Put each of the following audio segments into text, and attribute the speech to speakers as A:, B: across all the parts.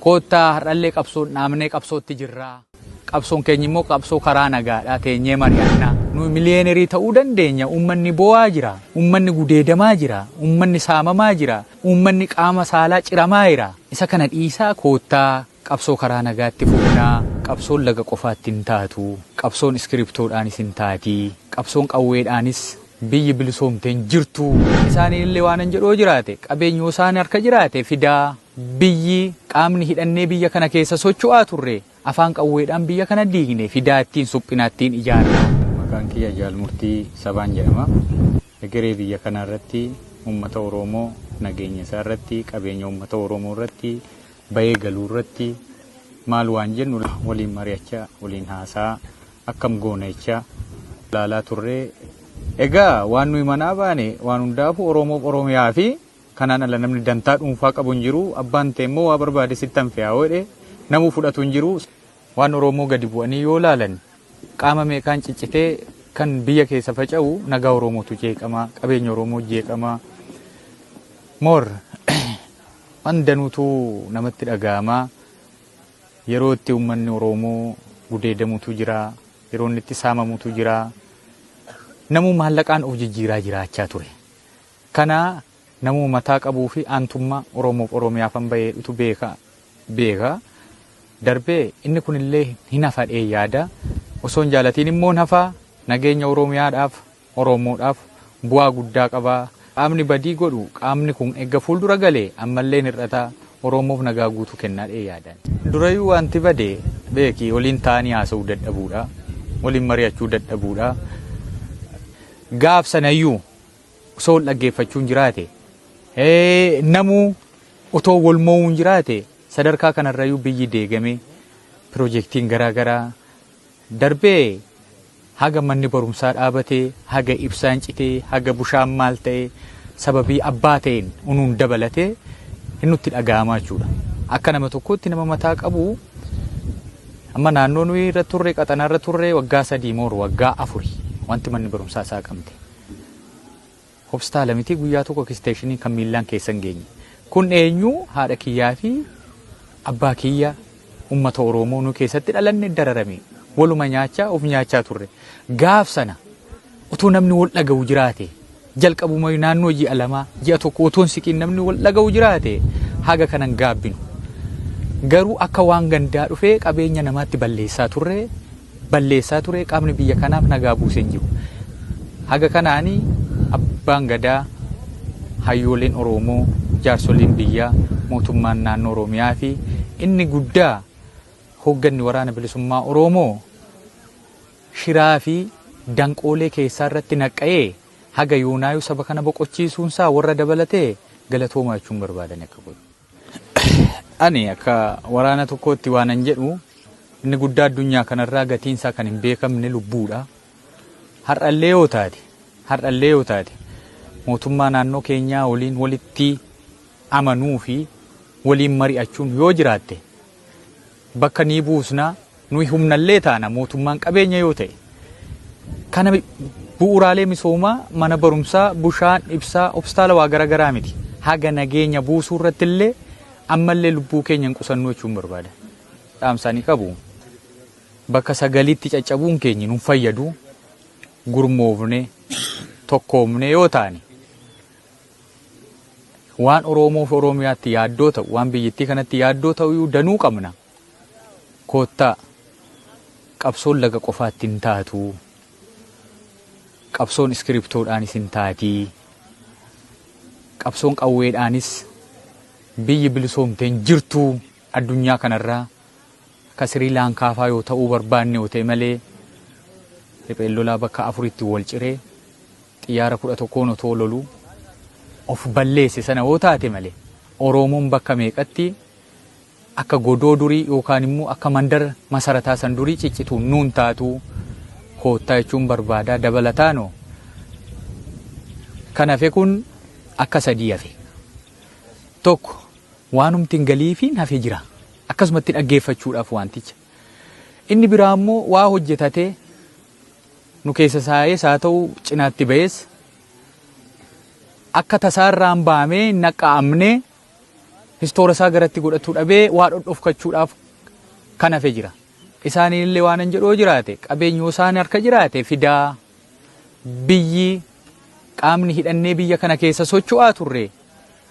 A: Koottaa har'allee qabsoon dhaabnee qabsootti jirra. Qabsoon keenya immoo qabsoo karaa nagaadhaa teenyee mari'annaa. Nu miliyeenerii ta'uu dandeenya. Uummanni boo'aa jira. Uummanni gudeedamaa jira. Uummanni saamamaa jira. Uummanni qaama saalaa ciramaa jira. Isa kana dhiisaa koottaa qabsoo karaa nagaatti fufnaa. Qabsoon laga qofaatti hin taatu. Qabsoon iskiriptoodhaanis hin taati. Qabsoon qawweedhaanis biyyi bilisoomte hin jirtu. Isaaniin illee waanan jedhu yoo jiraate qabeenyi yoo isaan harka jiraate fidaa biyyi qaamni hidhannee biyya kana keessa socho'aa turre afaan qawweedhaan biyya kana diigne fidaa ittiin suphinaa ittiin ijaarra. Maqaan kiyya Jaal Murtii Sabaan jedhama. Egeree biyya kanaa irratti uummata Oromoo nageenya isaa irratti qabeenya uummata Oromoo irratti bahee galuu irratti maal waan jennu waliin mari'achaa waliin haasaa akkam goona jechaa ilaalaa turre. Egaa waan nuyi manaa baane waan hundaafuu Oromoof Oromiyaa fi kanaan ala namni dantaa dhuunfaa qabu hin jiru. Abbaan ta'e immoo waa barbaade sitti hanfe'aa jedhe namuu fudhatu hin jiru. Waan Oromoo gadi bu'anii yoo laalan qaama meeqaan ciccitee kan biyya keessa faca'u nagaa Oromootu jeeqama, qabeenya Oromoo jeeqama. Moor waan danuutu namatti dhaga'ama. Yeroo itti uummanni Oromoo gudeedamutu jira, yeroo inni itti saamamutu jira. Namuu maallaqaan of jijjiiraa jiraachaa ture. Kana namuu mataa qabuu fi aantummaa Oromoof Oromiyaafan bahee dhutu beeka beeka. Darbee inni kunillee hin hafadhee yaada. Osoo hin jaalatiin immoo hin hafaa nageenya Oromiyaadhaaf Oromoodhaaf bu'aa guddaa qaba. Qaamni badii godhu qaamni kun eegga fuuldura galee ammallee hin hir'ata. Oromoof nagaa guutuu kennaa dhee yaadan. Durayyuu wanti bade beeki waliin taa'anii haasa'uu dadhabuudha. Waliin mari'achuu dadhabuudha. Gaaf sanayyuu osoo wal dhaggeeffachuun jiraate namuu otoo wal mo'uun jiraate sadarkaa kanarrayyuu biyyi deegamee piroojeektiin garaa garaa darbee haga manni barumsaa dhaabatee haga ibsaan citee haga bushaan maal ta'e sababii abbaa ta'een unuun dabalatee hin nutti dhaga'amaa jechuudha. Akka nama tokkootti nama mataa qabu amma naannoo nuyi irra turre qaxanaa irra turre waggaa 3 moor waggaa 4 wanti manni barumsaa isaa qabte. Hospitaala miti guyyaa tokko kisteeshinii kan miillaan keessa hin geenye. Kun eenyu haadha kiyyaa fi abbaa kiyya uummata Oromoo nu keessatti dhalanne dararame. Waluma nyaachaa of nyaachaa turre. Gaaf sana otoo namni wal dhaga'u jiraate jalqabuma naannoo ji'a 2 ji'a 1 otoo hin siqiin namni wal dhaga'u jiraate haga kanan gaabbinu. Garuu akka waan gandaa dhufee qabeenya namaatti balleessaa turre balleessaa ture qaamni biyya kanaaf nagaa buusee hin jiru. Haga kanaani abbaan gadaa hayyooleen Oromoo jaarsoliin biyyaa mootummaan naannoo Oromiyaa fi inni guddaa hoogganni waraana bilisummaa Oromoo shiraa fi danqoolee keessaa irratti naqqa'ee haga yoonaayuu saba kana boqochiisuunsaa warra dabalatee galatoomaa jechuun barbaadan akka godhu. Ani akka waraana tokkootti waanan jedhu inni guddaa addunyaa kanarraa gatiinsaa kan hin beekamne lubbuudha. Har'allee yoo taate har'allee yoo taate mootummaa naannoo keenyaa waliin walitti amanuu fi waliin mari'achuun yoo jiraatte bakka ni buusna nuyi humnallee taana mootummaan qabeenya yoo ta'e kana bu'uuraalee misoomaa mana barumsaa bushaan ibsaa hospitaala waa garaagaraa miti haga nageenya buusuu irratti illee ammallee lubbuu keenya hin qusannuu jechuun barbaada. Dhaamsaanii qabu bakka sagalitti caccabuun keenya nun fayyadu gurmoofne tokkoomne yoo taane waan Oromoo fi Oromiyaatti yaaddoo ta'u waan biyyattii kanatti yaaddoo ta'u danuu qabna. Koottaa qabsoon laga qofaatti hin taatu. Qabsoon iskiriptoodhaanis hin taati. Qabsoon qawweedhaanis biyyi bilisoomte hin jirtu addunyaa kanarraa akka Sri Laankaa faa yoo ta'uu barbaanne yoo ta'e malee ripheen lolaa bakka afuritti wal ciree xiyyaara 11n otoo loluu of balleesse sana yoo taate malee Oromoon bakka meeqatti akka godoo durii yookaan immoo akka mandara masarataa san durii ciccituun nuun taatu koottaa jechuun barbaada dabalataanoo kan hafe kun akka sadii hafe tokko waanumti hin galiifiin hafe jira akkasumatti dhaggeeffachuudhaaf wanticha inni biraa immoo waa hojjetatee nu keessa saa'ees haa ta'u cinaatti ba'ees akka tasaarraan baamee hin naqqa'amne. Pistoora isaa garatti godhatu dhabee waa dhodhofkachuudhaaf kan hafe jira. Isaaniin illee waan hin jedhoo jiraate, qabeenyoo isaan harka jiraate fidaa. Biyyi qaamni hidhannee biyya kana keessa socho'aa turre,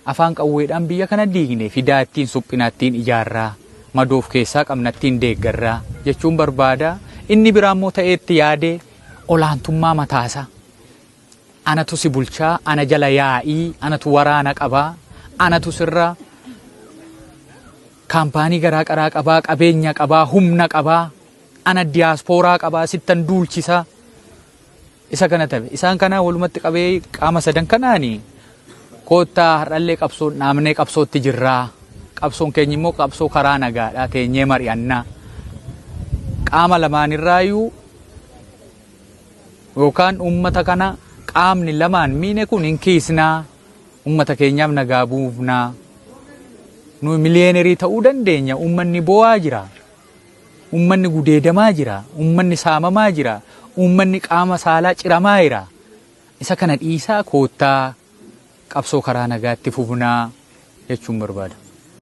A: afaan qawweedhaan biyya kana diigne, fidaa ittiin suphinaa, ittiin ijaarraa, madoof keessaa qabna, ittiin deeggarraa jechuun barbaada. Inni biraa immoo ta'eetti yaadee olaantummaa mataasaa. Anatu si bulchaa, ana jala yaa'ii, anatu waraana qabaa, anatu sirra kaampaanii garaa garaa qabaa, qabeenya qabaa, humna qabaa, ana diyaaspooraa qabaa, sittan duulchisaa. Isa kana tabe. Isaan kana walumatti qabee qaama sadan kanaani koottaa, har'allee qabsoon dhaabnee qabsootti jirraa. Qabsoon keenya immoo qabsoo karaa nagaadhaa, teenyee mari'annaa. Qaama lamaanirraayyuu yookaan uummata kana qaamni lamaan miine kun hin kiisnaa, uummata keenyaaf nagaa buufnaa. Nu miliyeenerii ta'uu dandeenya. Uummanni boo'aa jira. Uummanni gudeedamaa jira. Uummanni saamamaa jira. Uummanni qaama saalaa ciramaa jira. Isa kana dhiisaa, koottaa qabsoo karaa nagaatti fufnaa jechuun barbaada.